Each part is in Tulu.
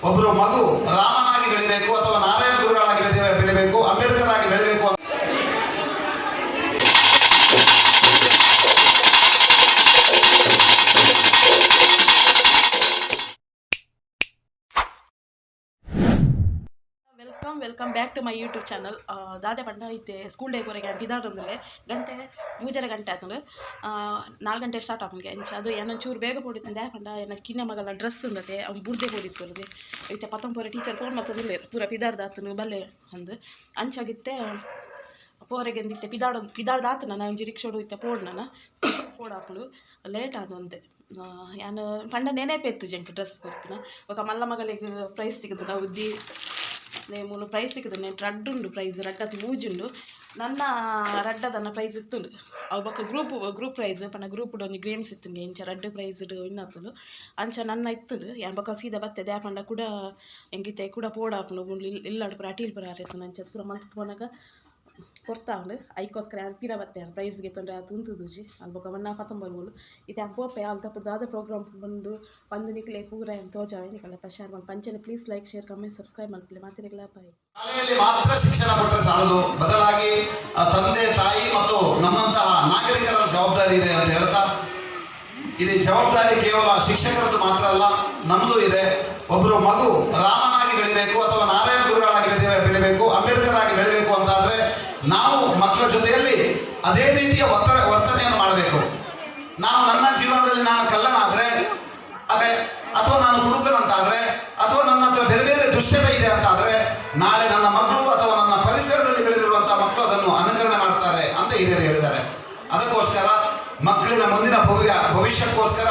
ಒಬ್ಬರು ಮಗು ರಾಮನಾಗಿ ಬೆಳಿಬೇಕು ಅಥವಾ ನಾರಾಯಣ ಗುರುಗಳಾಗಿ ಬೆಳಿಬೇಕು, ಅಂಬೇಡ್ಕರ್ ಆಗಿ ಬೆಳಿಬೇಕು ಅಂತ Welcome, welcome back to my YouTube channel. ದಾದೆ ಪಂಡ ಇತ್ತೆ ಸ್ಕೂಲ್ ಡೇ ಪೂರೆಗೆ ಪಿದಾಡೊಂದುಲ್ಲೆ. ಗಂಟೆ 3:30 ಗಂಟೆ ಆತುಂಡು. 4 ಗಂಟೆ ಸ್ಟಾರ್ಟ್ ಆಪುಂಡು. ಅಂಚ ಅದು ಏನ ಚೂರು ಬೇಗ ಪೋಡಿತ್ತಂದೆ ಪಂಡ ಎನ್ನ ಕಿನ್ಯ ಮಗಲ ಡ್ರೆಸ್ ಉಂಡತೆ, ಅವ್ನು ಬುಡ್ದೆ ಪೋದಿತ್ತು. ಇತ್ತೆ ಪತ್ತೊಂಪೊರೆ ಟೀಚರ್ ಫೋನ್ ಮಲ್ತೊಂದುಲ್ಲೆರ್, ಪೂರ ಪಿದಾಡ್ದು ಆತುಂಡು ಬಲ್ಲೆ ಅಂದ್. ಅಂಚಾಗಿತ್ತೆ ಪೋರೆಗೆ ಇತ್ತೆ ಪಿದಾಡ ಪಿದಾಡ್ದು ಆತು. ನಾನು ಒಂಜಿ ರಿಕ್ಷೋಡು ಇತ್ತೆ ಪೋಡು, ನಾನು ಪೋಡಾಪುಂಡು. ಲೇಟ್ ಆಂಡ್ ಒಂತೆ. ಯಾನ್ ಪಂಡ ನೆನೆಪು ಇತ್ತುಜಿ ಎಂಕ್ ಡ್ರೆಸ್ ಕೊರ್ಪಿನ. ಬೊಕ ಮಲ್ಲ ಮಗಳಿಗೆ ಪ್ರೈಸ್ ತಿಕ್ಕುದು ಉದ್ದಿ ಮೂಲು ಪ್ರೈಸ್ ತಿಕ್ಕುದು. ರಡ್ಡ್ ಉಂಡು ಪ್ರೈಸ್, ರಡ್ಡತ್ ಮೂಜುಂಡು. ನನ್ನ ರಡ್ಡದನ್ನ ಪ್ರೈಸ್ ಇತ್ತುಂಡು ಅವು. ಬೊಕ ಗ್ರೂಪ್ ಗ್ರೂಪ್ ಪ್ರೈಸ್ ಪಂಡ ಗ್ರೂಪ್ ಒಂಜಿ ಗೇಮ್ಸ್ ಇತ್ತುಂಡು. ಇಂಚ ರಡ್ಡ್ ಪ್ರೈಸ್ ವಿನ್ ಆತುಂಡು. ಅಂಚ ನನ್ನ ಇತ್ತುಂಡು. ಯಾನ್ ಬೊಕ ಸೀದಾ ಬತ್ತೆ. ದಾಯೆ ಪಂಡ ಕುಡ ಎಂಕಿತ್ತೆ ಕುಡ ಪೋಡಾಪುಂಡು. ಮೂಲು ಇಲ್ಲಡ್ ಪೂರ ಅಟೀಲ್ ಪೂರ ಆರಿತ್ತುಂಡು. ಅಂಚ ಪೂರ ಮಲ್ತ್ ಪೋನಗ ಪೊರ್ತಾಂಡ್. ಐಕೋಸ್ಕರ ಯಾನ್ ಪಿರ ಬತ್ತೆ. ಯಾನ್ ಪ್ರೈಸ್ ಗೆತೊಂಡ್ರೆ ಆತ್ ಉಂತುದುಜಿ ಅಲ್. ಬೊಕ ಮನ್ನ ಪತ್ತೊಂಬರ್ ಮೂಲು ಇತ್ತೆ ಯಾನ್ ಪೋಪೆ. ಅಲ್ ತಪ್ಪು ದಾದ ಪ್ರೋಗ್ರಾಮ್ ಬಂದು ಪಂದ್ ನಿಕ್ಲೆ ಪೂರ ಯಾನ್ ತೋಜಾವೆ. ನಿಕಲ್ನ ಶೇರ್ ಮಲ್ಪೆ. ಅಂಚನೆ please like, share, comment, subscribe ಮಲ್ಪಲೆ. ಮಾತೆರೆಗ್ಲಾ ಬಾಯ್. ಶಾಲೆಯಲ್ಲಿ ಮಾತ್ರ ಶಿಕ್ಷಣ ಕೊಟ್ಟರೆ ಸಾಲದು, ಬದಲಾಗಿ ಆ ತಂದೆ ತಾಯಿ ಮತ್ತು ನಮ್ಮಂತಹ ನಾಗರಿಕರ ಜವಾಬ್ದಾರಿ ಇದೆ ಅಂತ ಹೇಳ್ತಾ, ಇದು ಜವಾಬ್ದಾರಿ ಕೇವಲ ಶಿಕ್ಷಕರದ್ದು ಮಾತ್ರ ಅಲ್ಲ, ನಮ್ಮದು ಇದೆ. ಒಬ್ಬರು ಮಗು ರಾಮನಾಗಿ ಬೆಳಿಬೇಕು ಅಥವಾ ನಾರಾಯಣ ಗುರುಗಳಾಗಿ ಬೆಳಿಬೇಕು, ಅಂಬೇಡ್ಕರ್ ಆಗಿ ಬೆಳಿಬೇಕು ಅಂತಾದರೆ ನಾವು ಮಕ್ಕಳ ಜೊತೆಯಲ್ಲಿ ಅದೇ ರೀತಿಯ ವರ್ತನೆಯನ್ನು ಮಾಡಬೇಕು. ನಾವು ನನ್ನ ಜೀವನದಲ್ಲಿ ನಾನು ಕಳ್ಳನಾದರೆ ಅದೇ, ಅಥವಾ ನಾನು ಕುಡುಕನಂತಾದರೆ, ಅಥವಾ ನನ್ನ ಹತ್ರ ಬೇರೆ ಬೇರೆ ದುಶ್ಚಟ ಇದೆ ಅಂತಾದರೆ, ನಾಳೆ ನನ್ನ ಮಕ್ಕಳು ಅಥವಾ ನನ್ನ ಪರಿಸರದಲ್ಲಿ ಬೆಳೆದಿರುವಂತಹ ಮಕ್ಕಳು ಅದನ್ನು ಅನುಕರಣೆ ಮಾಡ್ತಾರೆ ಅಂತ ಹಿರಿಯರು ಹೇಳಿದ್ದಾರೆ. ಅದಕ್ಕೋಸ್ಕರ ಮಕ್ಕಳಿನ ಮುಂದಿನ ಭವಿಷ್ಯಕ್ಕೋಸ್ಕರ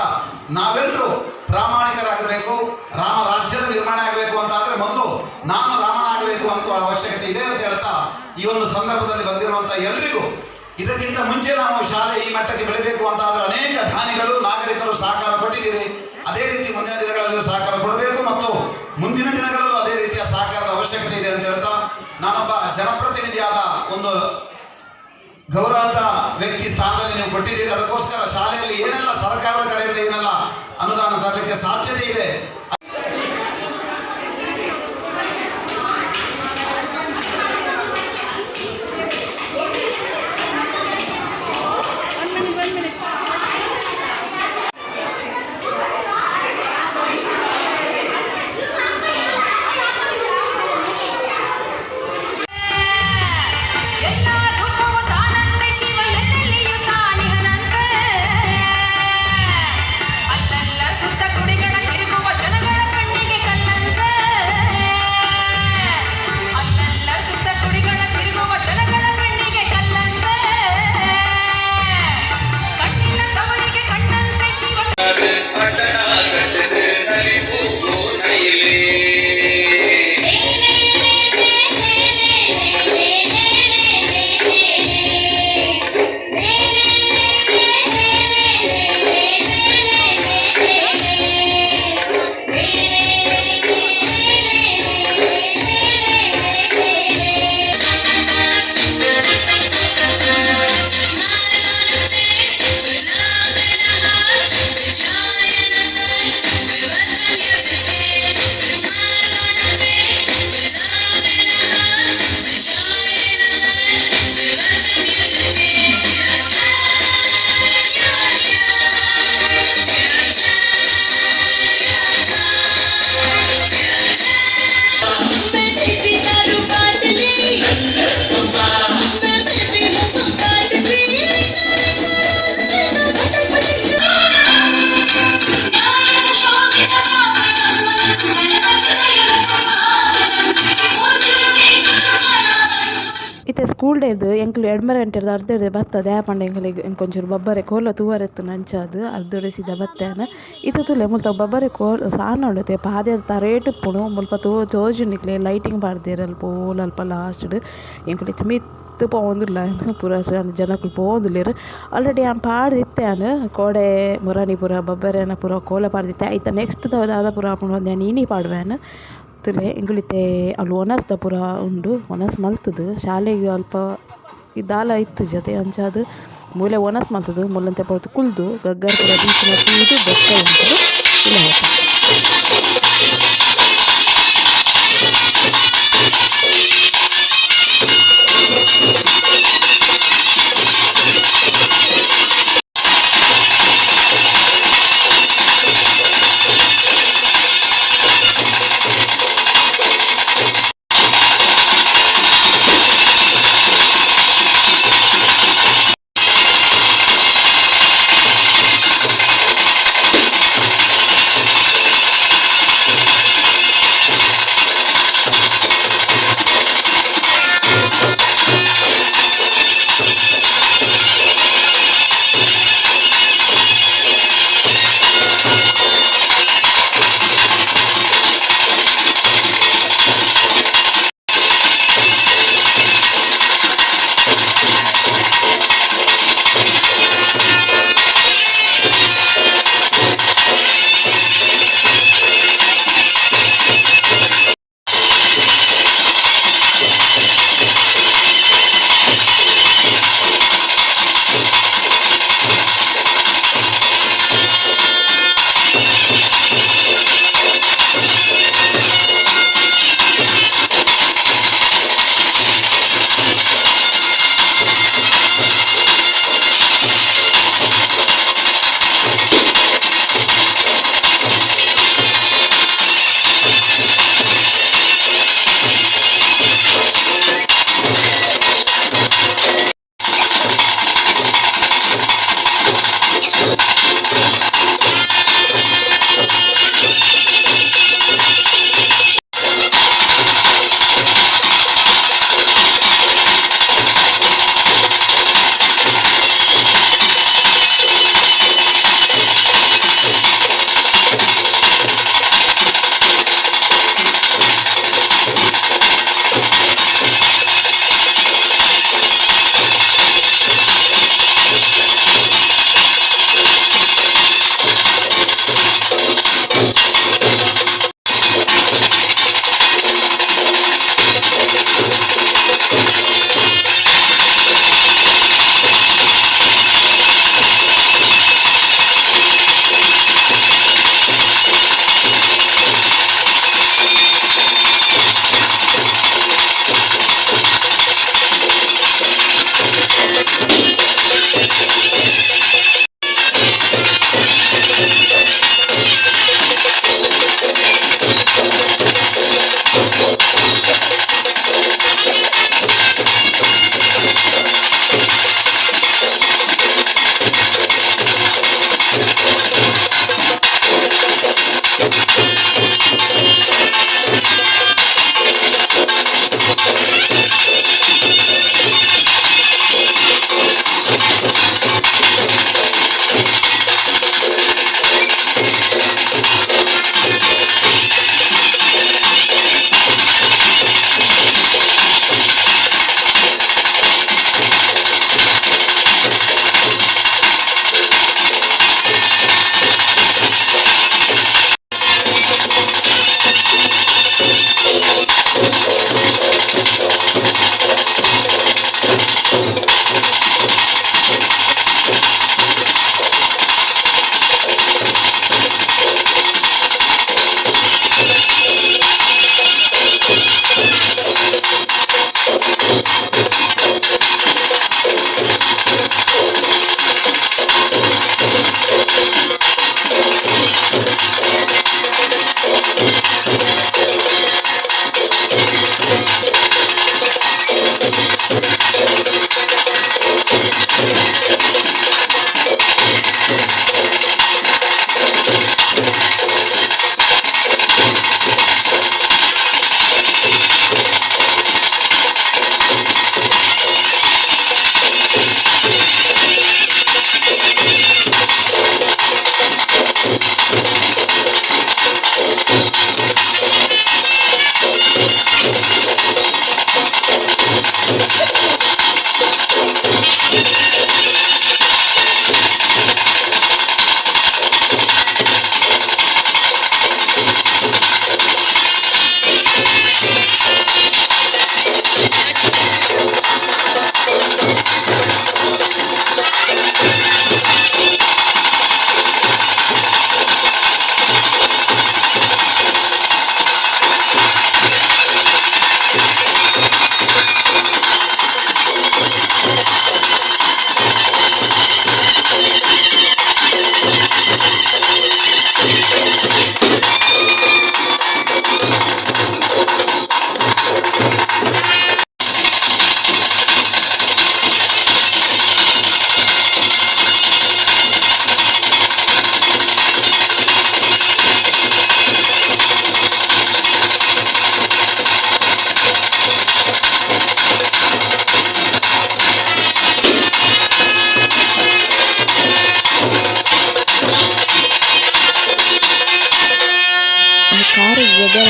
ನಾವೆಲ್ಲರೂ ಪ್ರಾಮಾಣಿಕರಾಗಿರಬೇಕು. ರಾಮ ರಾಜ್ಯದ ನಿರ್ಮಾಣ ಆಗಬೇಕು ಅಂತ ಆದರೆ ಮೊದಲು ನಾನು ರಾಮನಾಗಬೇಕು ಅಂತ ಅವಶ್ಯಕತೆ ಇದೆ ಅಂತ ಹೇಳ್ತಾ, ಈ ಒಂದು ಸಂದರ್ಭದಲ್ಲಿ ಬಂದಿರುವಂಥ ಎಲ್ರಿಗೂ, ಇದಕ್ಕಿಂತ ಮುಂಚೆ ನಾವು ಶಾಲೆ ಈ ಮಟ್ಟಕ್ಕೆ ಬೆಳಿಬೇಕು ಅಂತ ಆದರೆ ಅನೇಕ ದಾನಿಗಳು, ನಾಗರಿಕರು ಸಹಕಾರ ಕೊಟ್ಟಿದ್ದೀರಿ. ಅದೇ ರೀತಿ ಮುಂದಿನ ದಿನಗಳಲ್ಲೂ ಸಹಕಾರ ಕೊಡಬೇಕು ಮತ್ತು ಮುಂದಿನ ದಿನಗಳಲ್ಲೂ ಅದೇ ರೀತಿಯ ಸಹಕಾರದ ಅವಶ್ಯಕತೆ ಇದೆ ಅಂತ ಹೇಳ್ತಾ, ನಾನೊಬ್ಬ ಜನಪ್ರತಿನಿಧಿಯಾದ ಒಂದು ಗೌರವದ ವ್ಯಕ್ತಿ ಸ್ಥಾನದಲ್ಲಿ ನೀವು ಕೊಟ್ಟಿದ್ದೀರಿ. ಅದಕ್ಕೋಸ್ಕರ ಶಾಲೆಯಲ್ಲಿ ಏನೆಲ್ಲ ಸರ್ಕಾರದ ಕಡೆಯಿಂದ ಏನೆಲ್ಲ ಅನುದಾನ ತರಲಿಕ್ಕೆ ಸಾಧ್ಯತೆ ಇದೆ One minute, one minute. ಎಲ್ಲ ಧೂಪವು ತಾನಂತೆ, ಶಿವ ಎಲ್ಲೆಲ್ಲಿಯೂ ತಾನಿಹನಂತೆ. ಅಲ್ಲಲ್ಲ ಸುತ್ತ ಗುಡಿಗಳ ತಿರುಗುವ ಜನಗಳ ಕಣ್ಣಿಗೆ ಕಲ್ಲಂತೆ. ಅಲ್ಲಲ್ಲ ಸುತ್ತ ಗುಡಿಗಳ ತಿರುಗುವ ಜನಗಳ ಕಣ್ಣಿಗೆ ಕಲ್ಲಂತೆ. ಕಣ್ಣಿನ ತವರಿಗೆ ಕಣ್ಣಂತೆ ಶಿವ. ಪಟ್ಟಣ ಕಟ್ಟದು ನಲಿವು ನೈಲೇ. मैं देसी दारू बाटली, मैं बेबी हूँ तुम काट सी। फटक ಇತ್ತೆ ಸ್ಕೂಲ್ ಡೇದು ಎಂಕ್ಲು ಎಡ್ಮರೆ ಗಂಟೆರ್ದ್ ಅರ್ಧೆರ್ದೆ ಬತ್ತ. ದಾಯೆ ಪಂಡ ಎಂಕಲೆಗ್ ಎಂಕೊಂಚೂರು ಬಬ್ಬರೆ ಕೋಲ ತೂವರೆ ಇತ್ತುಂಡು. ಅಂಚಾದ್ ಅರ್ಧೊಡೆ ಸೀದಾ ಬತ್ತೆ ಯಾನ್. ಇತ್ತೆ ತೂಲೆ, ಮುಲ್ಪ ಬಬ್ಬರೆ ಕೋಲ ಸಾನ ಉಂಡತೆ, ಪಾದೆದ ತರೇಟ್ ಇಪ್ಪುಂಡು. ಮುಲ್ಪ ತೋಜುಂಡು ನಿಕ್ಲೆ, ಲೈಟಿಂಗ್ ಪಾಡ್ದೆರ್ ಅಲ್ಪ ಓಲು ಅಲ್ಪ ಲಾಸ್ಟ್. ಎಂಕುಲು ಇತ್ತೆ ಮಿತ್ತ್ ಪೋವೊಂದುಲ್ಲ. ಪೂರ ಜನಕುಲು ಪೋವೊಂದುಲ್ಲೆರ್. ಆಲ್ರೆಡಿ ಯಾನ್ ಪಾಡ್ದಿತ್ತೆ. ಯಾನ್ ಕೋಡೆ ಮುರಾನಿ ಪೂರ ಬಬ್ಬರೆನ ಪೂರ ಕೋಲ ಪಾಡ್ದಿತ್ತೆ. ಐತ ನೆಕ್ಸ್ಟ್ ದಾದ ಪೂರ ಆಪುಂಡು ಪಂದ್ ಯಾನ್ ಇನಿ ಪಾಡುವೆ ಯಾನ್. ತೂಲೆ, ಎಂಕುಲು ಇತ್ತೆ ಅವ್ಲು ವನಸ್ದ ಪೂರ ಉಂಡು. ವನಸ್ ಮಲ್ತುದು ಶಾಲೆಗ್ ಅಲ್ಪ ದಾಲ ಇತ್ತುಜಿ ಅತೆ. ಅಂಚಾದ್ ಮೂಲೇ ವನಸ್ ಮಲ್ತುದು ಮುಲ್ಲೊಂತೆ ಪೊರ್ತು ಕುಲ್ದು ಗಗ್ಗರ ಪೂರ ದೀಪುನ ತೂದು ಬೊಕ್ಕ ಎಂಕುಲು ಪಿದಯಿ ಪೋಪ.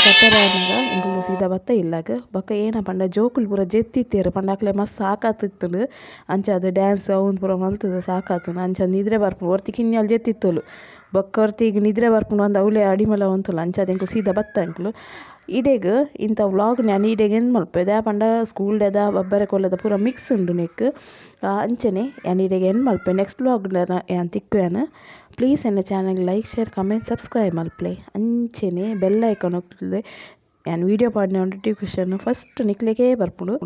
ಕಟ್ಟರೆ ಆನಗ ಎಂಕುಲು ಸೀದಾ ಬತ್ತ ಇಲ್ಲಗ್. ಬೊಕ್ಕ ಏನ ಪಂಡ ಜೋಕುಲು ಪೂರ ಜೆತ್ತಿತ್ತೆರ್ ಪಂಡ ಅಕ್ಲೆ ಮಸ್ತ್ ಸಾಕಾತಿತ್ತುಂಡು. ಅಂಚಾದ್ ಡ್ಯಾನ್ಸ್ ಅವ್ಲು ಪೂರ ಮಲ್ತುದು ಸಾಕಾತುಂಡು ಅಂಚ ನಿದ್ರೆ ಬರ್ಪುಂಡು. ಒರ್ತಿ ಕಿನ್ಯಾಲ್ ಜೆತ್ತಿತ್ತೊಲು ಬೊಕ್ಕ ಒರ್ತಿಗ್ ನಿದ್ರೆ ಬರ್ಪುಂಡು ಅಂದ್ ಅವ್ಲೆ ಅಡಿಮಲ್ಲ ಉಂತುಲು. ಅಂಚಾದ್ ಎಂಕುಲು ಸೀದಾ ಬತ್ತ ಎಂಕುಲು. ಇಡೆಗ್ ಇಂತ ವ್ಲೋಗ್ ಯಾನ್ ಇಡೆಗ್ ಎಂಡ್ ಮಲ್ಪುವೆ ದಾಯೆ ಪಂಡ ಸ್ಕೂಲ್ ಡೇದ ಬಬ್ಬರೆ ಕೋಲದ ಪೂರ ಮಿಕ್ಸ್ ಉಂಡು ನೆಕ್ಕ್. ಅಂಚನೆ ಯಾನ್ ಇಡೆಗ್ ಎಂಡ್ ಮಲ್ಪುವೆ. ನೆಕ್ಸ್ಟ್ ವ್ಲೋಗ್ ಯಾನ್ ತಿಕ್ಕುವೆನ್. ಪ್ಲೀಸ್ ಎನ್ನ channel like share comment subscribe ಮಲ್ಪುಲೆ. ಅಂಚನೆ ಬೆಲ್ ಐಕಾನ್ ಒತ್ತುಲೆ. ಯಾನ್ ವೀಡಿಯೋ ಪಾಡ್ನ ನೋಟಿಫಿಕೇಶನ್ ಫಸ್ಟ್ ನಿಕ್ಲೆಗೇ ಬರ್ಪುಂಡು.